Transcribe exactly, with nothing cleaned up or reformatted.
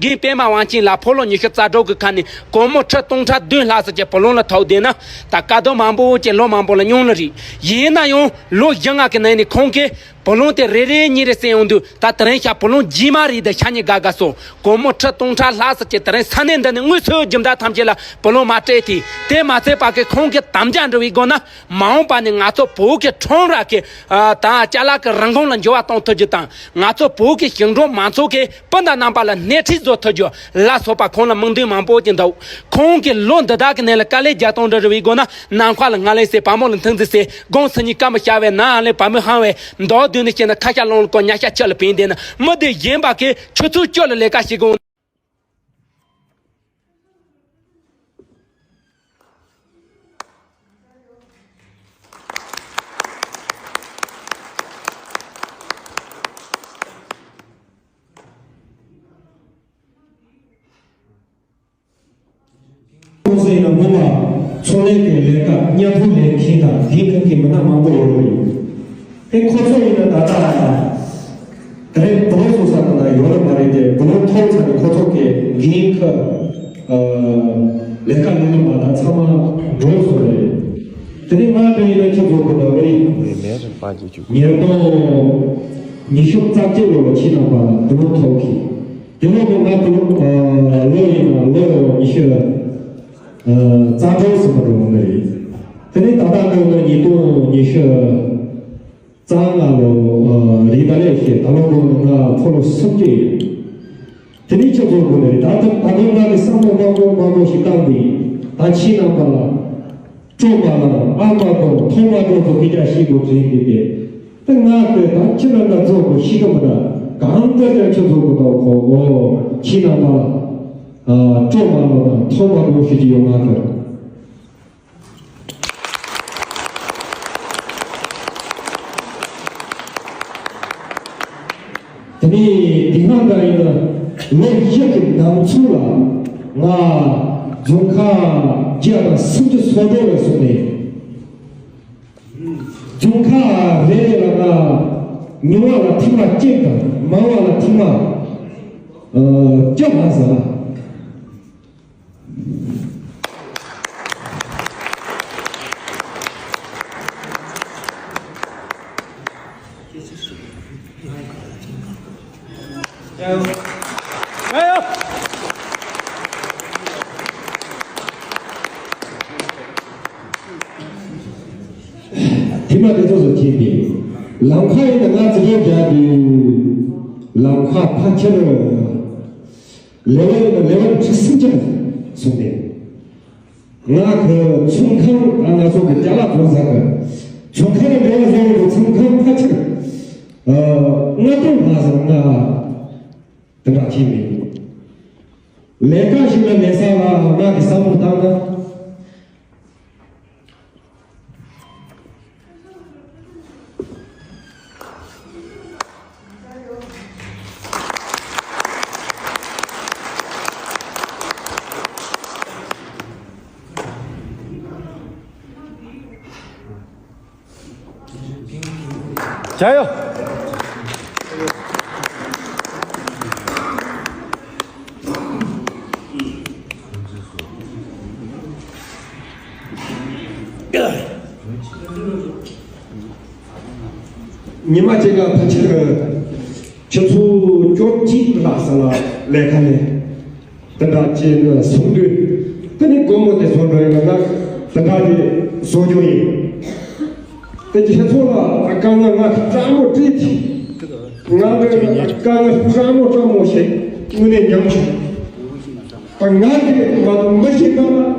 རྒན་པད་མ་དབང་ཆེན་ལགས་ཕོ་ལོ་ཉི་ཤུ་རྩ་དྲུག་གི་ཁ་ནས་སྒོར་མོ་ཁྲི་སྟོང་ཕྲག་བདུན་ལྷག་ཙམ་ཅིག་བུ་ལོན་ལ་ཐོབ་བསྡད་ན། ད་དཀའ་སྡུག་མང་པོ་ཅིག་ལོ་མང་པོ་ལ་མྱོང་ནི་རེད། ཡིན་ན་ཡང་ལོ་བཞི་ལྔ་གི་ནང་ནས་ཁོང་གིས་བུ་ལོན་དེ་རེ་རེ་གཉིས་རེ་བསད་ཡོང་དུས། ད་དེ་རིང་ཤག་བུ་ལོན་རྗེས་མ་རེད། ད་ཤ་ཉེ་དགའ་དགའ་སོང་། སྒོར་མོ་ཁྲི་སྟོང་ཕྲག་ལྷག་ཙམ་ཅིག་དེ་རིང་ས་གནས་འདི་ནས་དངོས་སུ་རྒྱུ་འབྲས་ཐམས་ཅད་ལ་བུ་ལོན་མ་སྤྲད་དེ། དེ་མ་ཚད་པ་གི་ཁོང་གི་དམ་བཅའ་འདྲ་བའི་སྒོ་ན། མ་འོངས་པ་ནས་ང་ཚོ་བོད་ཀྱི་ཁྲོམ་ར་གི་ཨ་དང་ཅ་ལག་གི་རིན་གོང་ལ་འགྱུར་བ་གཏོང་ཐུབ་རྒྱུ་དང་། ང་ཚོ་བོད་ཀྱི་ཞིང་འབྲོག་མང་ཚོགས་ཀྱི་སྤུན་ཟླ་རྣམ་པ་ལ་སྣེ་ཁྲིད་བཟོ་ཐུབ་རྒྱུ་ལ་སོགས་པ་ཁོང་ལ་དམིགས་འདུན་མང་པོ་ཅིག་འདུག་ཁོང་གིས་ལོ་འདི་དག་གི་ནང་ལ་དཀའ་ལས་རྒྱག་སྟངས་འདྲ་རེ་བའི་སྒོ་ན། ནམ་མཁའ་ལ་ང་ལས་སེ་བ་མོ་ལ་མཐུན་རྫི་སེ་དགུང་སུམ་གཉིས་སྐར་མ་ཤར་བའི་ནང་ལས་བ་མོ་ཧང་བའི་མདོག་བདུན་ནས་བཤད་ན། ཁ་ཤ་ལོང་ལ་ཀོ་ཉ་ཤ་ཆུ་ལ་བིང་བསྡད་ན། མི་སྡེ་གཞན་པ་གིས་ཆུ་ཚོད་བཅུ་ལ་ལས་ཀ་བྱེད་དགོས། ཁོང་ཚོ་ཡིན་ན་སྔོན་མ་ཚོང་ལས་ཀྱི་ལས་ཀ་མཉམ་དུ་ལས་མཁན་དང་འདི་ཁུལ་གྱི་མི་སྣ་མང་པོ་ཡོད་རེད། དེ་ཁོ་ཚོ་ཡིན་ན་ད་ལྟ་དེ་རིང་བུ་ལོན་སོང་ས་དང་ཡོད་ལ་མ་རེད་དེ། བུ་ལོན་ཐོབ་ཚར་ནས་ཁོ་ཚོ་གི་འགན་ཁུར་ལས་ཀ་ལས་ལ་མ་ད་ཚང་མ་འགྲོ་སོང་རེད། དེ་ནས་ང་དེ་ཡིན་ན་ཁྱེད་ཚོ་གི་ད་རེད། ཉིས་སྟོང་ཉི་ཤུ་རྩ་གཅིག་ལོ་ལ་ཁྱེད་རྣམ་པ་ལ་བུ་ལོན་ཐོབ་གི། དེ་ལོ་གི་ང་བུ་ལོན་ལོ་ཡིན་ན་ལོ་ཉི་ཤུ་རྩ་དྲུག་ཟིན་པ་འགྲོ་གི་རེད། དེ་ནས་ད་ལྟ་གི་ལོ་ཉིས་སྟོང་ཉི་ཤུ་རྩ་ལྔ་ལོ་རེད། ད་ལས་ཤེས་ད་ལོ་ལོ་ང་ཕོ་ལོ་སུམ་ཅུ་ཡིན། དེ་ནས་ཁྱོད་ཚོ་དགོས་ནི་རེད། ད་ལྟ་ད་ལོ་ང་གི་བསམ་བློ་མང་པོ་མང་པོ་ཞིག་བཏང་སྟེ། ད་ཁྱེད་རྣམ་པ་ལ་སྤྲོ་མ་ལངས། ཨ་མ་དང་མཐོང་མ་དང་ཚོ་སྐད་ཆ་བཤད་དགོས་དྲན་གི་དེ། ད་ང་ཚོས་ད་ཁྱེད་རང་ལ་རྫོགས་དགོས་ཤི་གི་མི་ད་གང་ལྟར་ཀྱང་ཁྱོད་ཚོ་གི་ཐོག་གོ་གོ་ཁྱེད་རྣམ་པ་ལ་སྤྲོ་མ་ལངས་དང་མཐོང་མ་དང་ཞུ་གི་ཡོད། ང་ཚོ། དེ་ནས་དེ་སྔ་འདྲ་ཡིན་ན་ལོ་བཞི་གི་ནང་ཚུད་ལ་ང་རྫོང་ཁག་བརྒྱ་དང་སུམ་ཅུ་སོ་དྲུག་ལ་སོང་ནས། རྫོང་ཁག་རེ་རེ་ལ་ང་ཉུང་བ་ལ་ཐེངས་མ་གཅིག་དང་མང་བ་ལ་ཐེངས་མ་བཅུ་ལྷག་ཟ། དེ་མ་དེ་ཚོ་བཟོ་བྱས་ཏེ། ལམ་ཁ་ཡིན་ན་ང་ཚོ་རྒྱག་དུས་ལམ་ཁ་ཕལ་ཆེར། ལེ་བ་ཡོད་ན་ལེ་བ་ཁྲི་སུམ་ཅུ་སོང་སྟེ། ང་གི་ཚོང་ཁང་ང་ཚོ་གི་ཅ་ལག་བཟོ་ས་གི་ཚོང་ཁང་ལ་འབྲེལ་བ་བཟོ་བའི་ཚོང་ཁང་ཕལ་ཆེར་ལྔ་སྟོང་ལྷག་ཙམ་ང་དེ་འདྲ་བྱས་མེད། ལས་ཀ་ཞིག་ལ་མེད་ས་ལ་ང་གི་བསམ་བློ་བཏང་ན། བྱ་ཡོ། ཉི་མ་གཅིག་ལ་ཕལ་ཆེར་ཆུ་ཚོད་བཅོ་གཅིག་ལྷག་ཙམ་ལ་ལས་ཀ་ནས་དེ་འདྲ་བྱས་ནས་སོང་དུས། དེ་ནས་སྒོར་མོ་དེ་ཚོ་འགྲོ་ཡོང་ན་དེ་འདྲ་དེ་བཟོ་རྒྱུ་ཡིན། དེ་ཁྱེད་ཚོ་ལ་དཀའ་ངལ་ང་དྲང་མོ་དྲིས་ཏེ། ང་ལ་དཀའ་ངལ་དྲང་མོ་དྲང་མོ་ཞིག་དངོས་གནས་མྱངས་བྱུང་། ད་ང་གིས་མ་མི་ཤེས་པ་ལ་